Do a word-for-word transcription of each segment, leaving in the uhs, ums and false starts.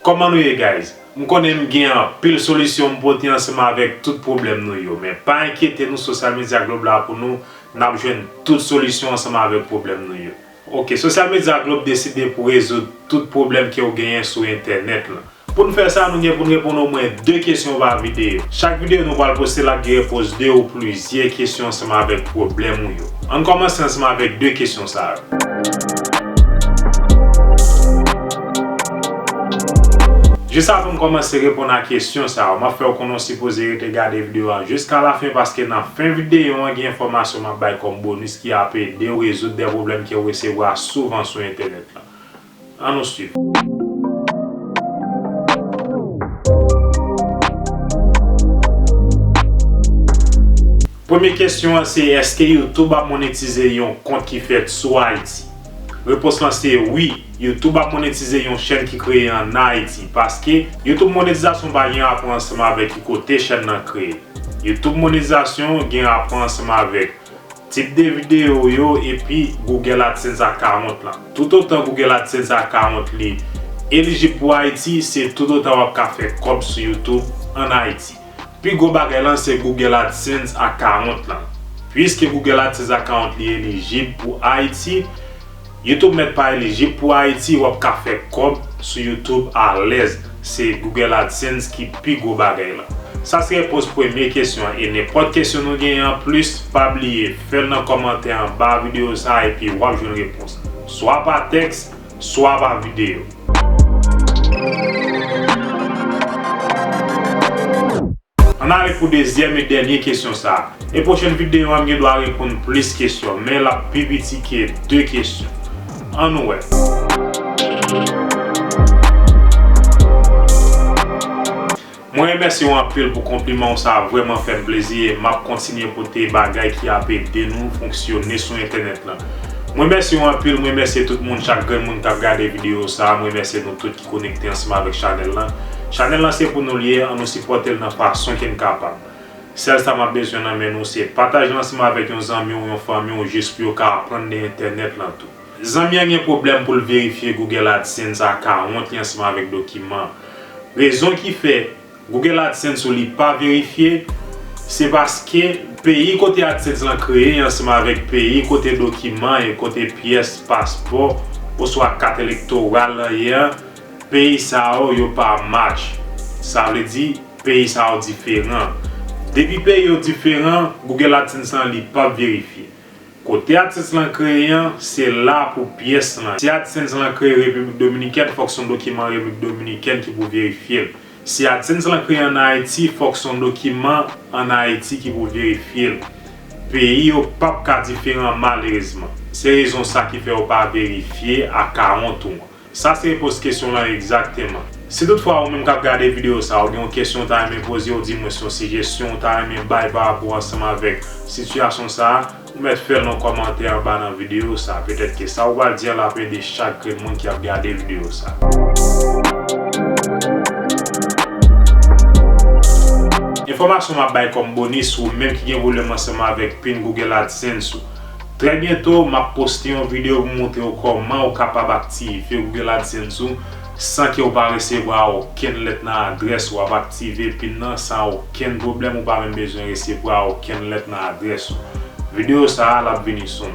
Kòman nou ye, guys? M konnen m gen anpil solisyon m pote ansanm avèk tout pwoblèm nou yo, men pa enkyete nou, Social Media Globe la pou nou, n ap jwenn tout solisyon ansanm avèk pwoblèm nou yo. Ok, Social Media Globe deside pou rezoud tout pwoblèm ke w genyen sou entènèt lan. Pou n fè sa, nou gen pou n reponn omwen de kesyon pa videyo. Chak videyo nou pral poste la gen repons de ou plizyè kesyon ansanm avèk pwoblèm ou yo. Ann kòmanse ansanm avèk de kesyon sa yo. Jis avan m kòmanse reponn a kesyon sa yo, m ap fè w konnen w sipoze rete gade videyo a jiska lafen, paske nan fen videyo an gen enfòmasyon m ap bay kòm bonis ki ap ede w rezoud de pwoblèm ke w resevwa souvan sou entènèt la. Ann nou swiv. Premye kesyon an se, èske YouTube ap monetize yon kont ki fèt sou Ayiti? Repons lan se wi, YouTube ap monetize yon chèn ki kreye ann Ayiti, paske YouTube monetizasyon pa gen rapò ansanm avèk ki kote chèn nan kreye. YouTube monetizasyon gen rapò ansanm avèk tip de videyo w yo, epi Google AdSense account lan. Toutotan Google AdSense account li elijib pou Ayiti, se toutotan w ap ka fè kòb sou YouTube ann Ayiti. Pi gwo bagay lan se Google AdSense account lan. Piske Google AdSense account li elijib pou Ayiti, YouTube mèt pa elijib pou Ayiti, w ap ka fè kòb sou YouTube alèz. Se Google AdSense ki pi gwo bagay lan. Sa se repons premye kesyon an, e nenpòt kesyon nou genyen anplis, pa bliye fè l nan kòmantè anba videyo sa a, epi w ap jwenn repons, swa pa tèks, swa pa videyo. Ann ale pou dezyèm e dènye kesyon sa a. E pwochèn videyo a, m gen dwa reponn plis kesyon, men l ap pi piti ke de kesyon. Ann nou wè. Mwen remèsye w anpil pou konpliman w, sa vrèman fè m plezi, e m ap kontinye pote bagay ki ap ede nou fonksyone sou entènèt lan. Mwen remèsye w anpil, mwen remèsye tout moun, chak grenn moun k ap gade videyo sa a, mwen remèsye nou tout ki konekte ansanm avèk chanèl lan. Chanèl lan se pou nou l ye, ann nou sipòte l nan fason ke n kapab. Sèl sa m ap bezwen nan men nou se pataje l ansanm avèk yon zanmi w, yon fanmi w, jis pou yo ka aprann de entènèt lan tou. Zanmi an gen pwoblèm pou l verifye Google AdSense account li ansanm avèk dokiman. Rezon ki fè Google AdSense ou li pa verifye, se paske peyi kote AdSense lan kreye ansanm avèk peyi kote dokiman e kote pyès paspò oswa kat elektoral lan ye a, peyi sa yo, yo pa match. Sa vle di, peyi sa yo diferan. Depi peyi yo diferan, Google AdSense lan li p ap verifye. Kote AdSense lan kreye an, se la pou pyès lan. Si AdSense lan kreye Repiblik Dominikèn, fòk se yon dokiman Repiblik Dominikèn ki pou verifye l. Si AdSense lan kreye ann Ayiti, fòk se yon dokiman ann Ayiti ki pou verifye l. Peyi yo p ap ka diferan malerezman. Se rezon sa ki fè yo pa verifye account ou an. Sa se repons kesyon lan egzakteman. Si toutfwa ou menm k ap gade videyo sa a, ou gen yon kesyon ou ta renmen poze, ou di mwen se yon sijesyon ou ta renmen bay pa rapò ansanm avèk sitiyasyon sa a, ou mèt fè l nan kòmantè anba nan videyo sa a. Petèt ke sa ou pral di a l ap ede chak grenn moun ki ap gade videyo sa a. Enfòmasyon m ap bay kòm bonis, ou menm ki gen pwoblèm ansanm avèk pin Google AdSense ou. Trè byento, m ap poste yon videyo pou montre w kòman ou kapab aktive Google AdSense ou san ke w pa resevwa okenn lèt nan adrès ou. W ap aktive pin nan san okenn pwoblèm, ou pa menm bezwen resevwa okenn lèt nan adrès ou. Videyo sa a, l ap vini soon.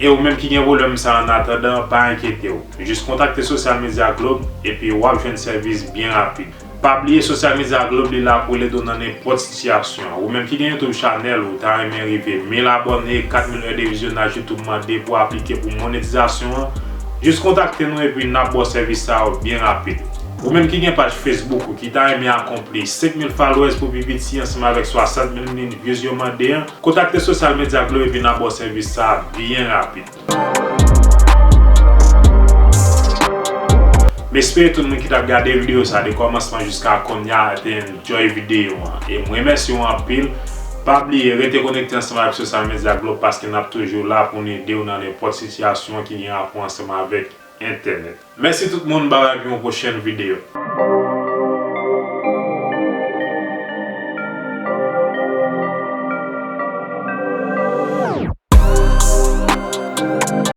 E ou menm ki gen pwoblèm sa a, annatandan, pa enkyete w. Jis kontakte Social Media Globe, epi w ap jwenn sèvis byen rapid. Pa bliye Social Media Globe li la pou l ede w nan nenpòt sitiyasyon. Ou menm ki gen YouTube channel, ou ta renmen rive mil abòne, kat mil è de vizyonaj YouTube mande pou aplike pou monetizasyon an, jis kontakte nou epi n ap ba w sèvis sa yo byen rapid. Ou menm ki gen paj Facebook ou ki ta renmen akonpli senk mil followers pou pi piti ansanm avèk swasant mil views yo mande an, kontakte Social Media Globe epi n ap ba w sèvis sa a byen rapid. M espere tout moun ki t ap gade videyo sa a de kòmansman jiska kounye a te enjoy videyo an. E m remèsye w anpil. Pa bliye rete konekte ansanm avèk Social Media Globe paske n ap toujou la pou n ede w nan nenpòt sitiyasyon ki gen rapò ansanm avèk entènèt. Mèsi tout moun, babay pou yon pwochèn videyo.